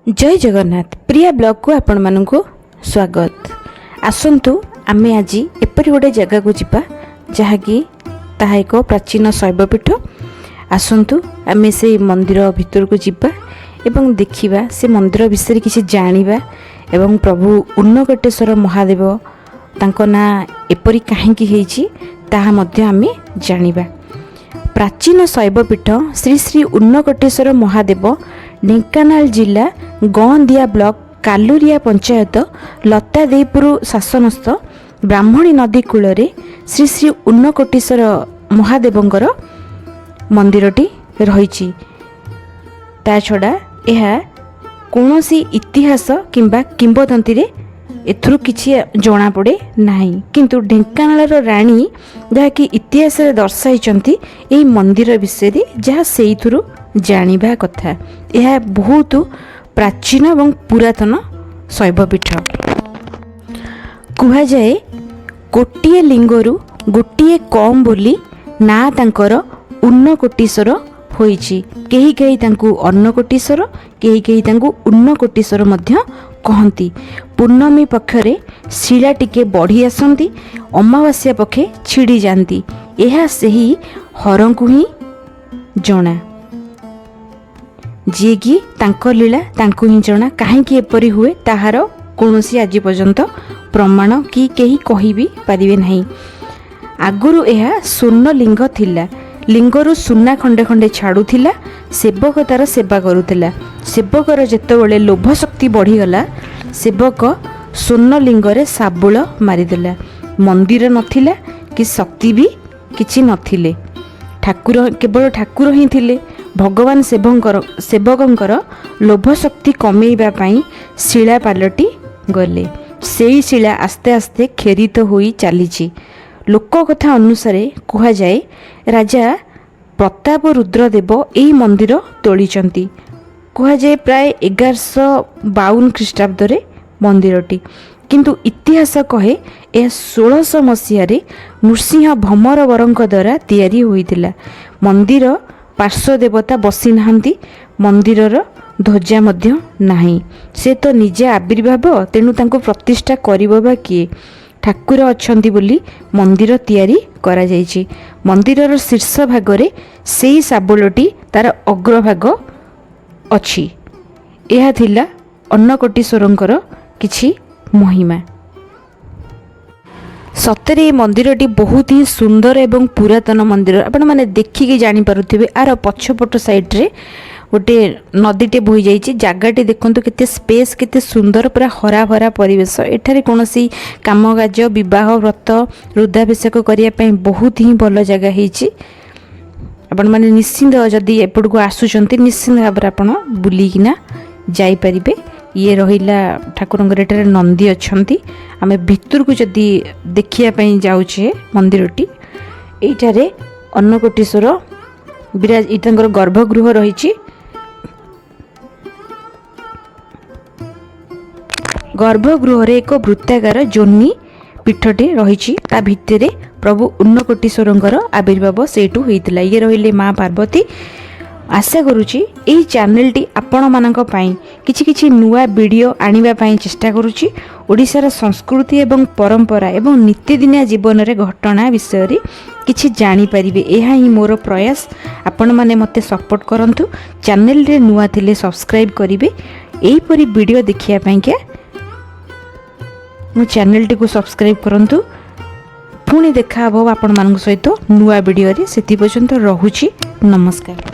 ଜୟ ଜଗନ୍ନାଥ। ପ୍ରିୟା ବ୍ଲଗକୁ ଆପଣମାନଙ୍କୁ ସ୍ୱାଗତ। ଆସନ୍ତୁ, ଆମେ ଆଜି ଏପରି ଗୋଟେ ଜାଗାକୁ ଯିବା, ଯାହାକି ତାହା ଏକ ପ୍ରାଚୀନ ଶୈବପୀଠ। ଆସନ୍ତୁ, ଆମେ ସେଇ ମନ୍ଦିର ଭିତରକୁ ଯିବା ଏବଂ ଦେଖିବା, ସେ ମନ୍ଦିର ବିଷୟରେ କିଛି ଜାଣିବା ଏବଂ ପ୍ରଭୁ ଉନ୍ନକୋଟେଶ୍ୱର ମହାଦେବ, ତାଙ୍କ ନାଁ ଏପରି କାହିଁକି ହେଇଛି, ତାହା ମଧ୍ୟ ଆମେ ଜାଣିବା। ପ୍ରାଚୀନ ଶୈବପୀଠ ଶ୍ରୀ ଶ୍ରୀ ଉନ୍ନକୋଟେଶ୍ୱର ମହାଦେବ ଢେଙ୍କାନାଳ ଜିଲ୍ଲା ଗଁଦିଆ ବ୍ଲକ କାଲୁରିଆ ପଞ୍ଚାୟତ ଲତାଦେଇପୁର ଶାସନସ୍ଥ ବ୍ରାହ୍ମଣୀ ନଦୀ କୂଳରେ ଶ୍ରୀ ଶ୍ରୀ ଉନ୍ନକୋଟେଶ୍ୱର ମହାଦେବଙ୍କର ମନ୍ଦିରଟି ରହିଛି। ତା ଛଡ଼ା ଏହା କୌଣସି ଇତିହାସ କିମ୍ବା କିମ୍ବଦନ୍ତୀରେ ଏଥିରୁ କିଛି ଜଣାପଡ଼େ ନାହିଁ। କିନ୍ତୁ ଢେଙ୍କାନାଳର ରାଣୀ ଯାହାକି ଇତିହାସରେ ଦର୍ଶାଇଛନ୍ତି ଏହି ମନ୍ଦିର ବିଷୟରେ, ଯାହା ସେଇଥିରୁ ଜାଣିବା କଥା। ଏହା ବହୁତ ପ୍ରାଚୀନ ଏବଂ ପୁରାତନ ଶୈବପୀଠ। କୁହାଯାଏ, କୋଟିଏ ଲିଙ୍ଗରୁ ଗୋଟିଏ କମ୍ ବୋଲି ନାଁ ତାଙ୍କର ଉନ୍ନକୋଟୀଶ୍ୱର ହୋଇଛି। କେହି କେହି ତାଙ୍କୁ ଅନ୍ନକୋଟୀଶ୍ୱର, କେହି କେହି ତାଙ୍କୁ ଉନ୍ନକୋଟୀଶ୍ୱର ମଧ୍ୟ କହନ୍ତି। ପୂର୍ଣ୍ଣମୀ ପକ୍ଷରେ ଶିଳା ଟିକେ ବଢ଼ି ଆସନ୍ତି, ଅମାବାସ୍ୟା ପକ୍ଷେ ଛିଡ଼ି ଯାଆନ୍ତି। ଏହା ସେହି ହରଙ୍କୁ ହିଁ ଜଣା, ଯିଏକି ତାଙ୍କ ଲୀଳା ତାଙ୍କୁ ହିଁ ଜଣା। କାହିଁକି ଏପରି ହୁଏ, ତାହାର କୌଣସି ଆଜି ପର୍ଯ୍ୟନ୍ତ ପ୍ରମାଣ କି କେହି କହିବି ପାରିବେ ନାହିଁ। ଆଗରୁ ଏହା ସ୍ୱର୍ଣ୍ଣଲିଙ୍ଗ ଥିଲା। ଲିଙ୍ଗରୁ ସୁନା ଖଣ୍ଡେ ଖଣ୍ଡେ ଛାଡ଼ୁଥିଲା। ସେବକ ତାର ସେବା କରୁଥିଲା। ସେବକର ଯେତେବେଳେ ଲୋଭ ଶକ୍ତି ବଢ଼ିଗଲା, ସେବକ ସ୍ୱର୍ଣ୍ଣଲିଙ୍ଗରେ ଶାବୁଳ ମାରିଦେଲା। ମନ୍ଦିର ନଥିଲା କି ଶକ୍ତି ବି କିଛି ନଥିଲେ। ଠାକୁର, କେବଳ ଠାକୁର ହିଁ ଥିଲେ। ଭଗବାନ ସେବକଙ୍କର ଲୋଭ ଶକ୍ତି କମେଇବା ପାଇଁ ଶିଳା ପାଲଟି ଗଲେ। ସେଇ ଶିଳା ଆସ୍ତେ ଆସ୍ତେ କ୍ଷରିତ ହୋଇ ଚାଲିଛି। ଲୋକକଥା ଅନୁସାରେ କୁହାଯାଏ, ରାଜା ପ୍ରତାପ ରୁଦ୍ରଦେବ ଏହି ମନ୍ଦିର ତୋଳିଛନ୍ତି। କୁହାଯାଏ, ପ୍ରାୟ 1152 ଖ୍ରୀଷ୍ଟାବ୍ଦରେ ମନ୍ଦିରଟି। କିନ୍ତୁ ଇତିହାସ କହେ, ଏହା 1600 ମସିହାରେ ନୃସିଂହ ଭମରବରଙ୍କ ଦ୍ୱାରା ତିଆରି ହୋଇଥିଲା। ମନ୍ଦିର ପାର୍ଶ୍ୱ ଦେବତା ବସିନାହାନ୍ତି। ମନ୍ଦିରର ଧ୍ୱଜା ମଧ୍ୟ ନାହିଁ। ସେ ତ ନିଜେ ଆବିର୍ଭାବ, ତେଣୁ ତାଙ୍କୁ ପ୍ରତିଷ୍ଠା କରିବ ବା କିଏ? ଠାକୁର ଅଛନ୍ତି ବୋଲି ମନ୍ଦିର ତିଆରି କରାଯାଇଛି। ମନ୍ଦିରର ଶୀର୍ଷ ଭାଗରେ ସେଇ ଶାବଳଟି ତାର ଅଗ୍ରଭାଗ ଅଛି। ଏହା ଥିଲା ଅନ୍ନକୋଟୀଶ୍ୱରଙ୍କର କିଛି ମହିମା। ସତରେ ଏ ମନ୍ଦିରଟି ବହୁତ ହିଁ ସୁନ୍ଦର ଏବଂ ପୁରାତନ ମନ୍ଦିର। ଆପଣମାନେ ଦେଖିକି ଜାଣିପାରୁଥିବେ। ଆର ପଛପଟ ସାଇଡ଼୍ରେ ଗୋଟେ ନଦୀଟେ ବୋହି ଯାଇଛି। ଜାଗାଟି ଦେଖନ୍ତୁ, କେତେ ସ୍ପେସ୍, କେତେ ସୁନ୍ଦର, ପୁରା ହରାଭରା ପରିବେଶ। ଏଠାରେ କୌଣସି କାମ କାର୍ଯ୍ୟ, ବିବାହ, ବ୍ରତ, ରୁଦ୍ରାଭିଷେକ କରିବା ପାଇଁ ବହୁତ ହିଁ ଭଲ ଜାଗା ହେଇଛି। ଆପଣମାନେ ନିଶ୍ଚିନ୍ତ ଯଦି ଏପଟକୁ ଆସୁଛନ୍ତି, ନିଶ୍ଚିନ୍ତ ଭାବରେ ଆପଣ ବୁଲିକିନା ଯାଇପାରିବେ। ଇଏ ରହିଲା ଠାକୁରଙ୍କର, ଏଠାରେ ନନ୍ଦୀ ଅଛନ୍ତି। ଆମେ ଭିତରକୁ ଯଦି ଦେଖିବା ପାଇଁ ଯାଉଛେ ମନ୍ଦିରଟି, ଏଇଠାରେ ଅନ୍ନକୋଟୀଶ୍ୱର ବିରାଜ, ଏଇ ତାଙ୍କର ଗର୍ଭଗୃହ ରହିଛି। ଗର୍ଭଗୃହରେ ଏକ ବୃତ୍ତାକାର ଯୋନି ପୀଠଟି ରହିଛି। ତା ଭିତରେ ପ୍ରଭୁ ଉନ୍ନକୋଟୀଶ୍ୱରଙ୍କର ଆବିର୍ଭାବ ସେଇଠୁ ହୋଇଥିଲା। ଇଏ ରହିଲେ ମା ପାର୍ବତୀ। ଆଶା କରୁଛି, ଏହି ଚ୍ୟାନେଲଟି ଆପଣମାନଙ୍କ ପାଇଁ କିଛି କିଛି ନୂଆ ଭିଡ଼ିଓ ଆଣିବା ପାଇଁ ଚେଷ୍ଟା କରୁଛି। ଓଡ଼ିଶାର ସଂସ୍କୃତି ଏବଂ ପରମ୍ପରା ଏବଂ ନିତିଦିନିଆ ଜୀବନରେ ଘଟଣା ବିଷୟରେ କିଛି ଜାଣିପାରିବେ, ଏହା ହିଁ ମୋର ପ୍ରୟାସ। ଆପଣମାନେ ମୋତେ ସପୋର୍ଟ କରନ୍ତୁ। ଚ୍ୟାନେଲରେ ନୂଆ ଥିଲେ ସବସ୍କ୍ରାଇବ୍ କରିବେ। ଏହିପରି ଭିଡ଼ିଓ ଦେଖିବା ପାଇଁକା ମୋ ଚ୍ୟାନେଲଟିକୁ ସବସ୍କ୍ରାଇବ୍ କରନ୍ତୁ। ପୁଣି ଦେଖା ହେବ ଆପଣମାନଙ୍କ ସହିତ ନୂଆ ଭିଡ଼ିଓରେ। ସେଥି ପର୍ଯ୍ୟନ୍ତ ରହୁଛି, ନମସ୍କାର।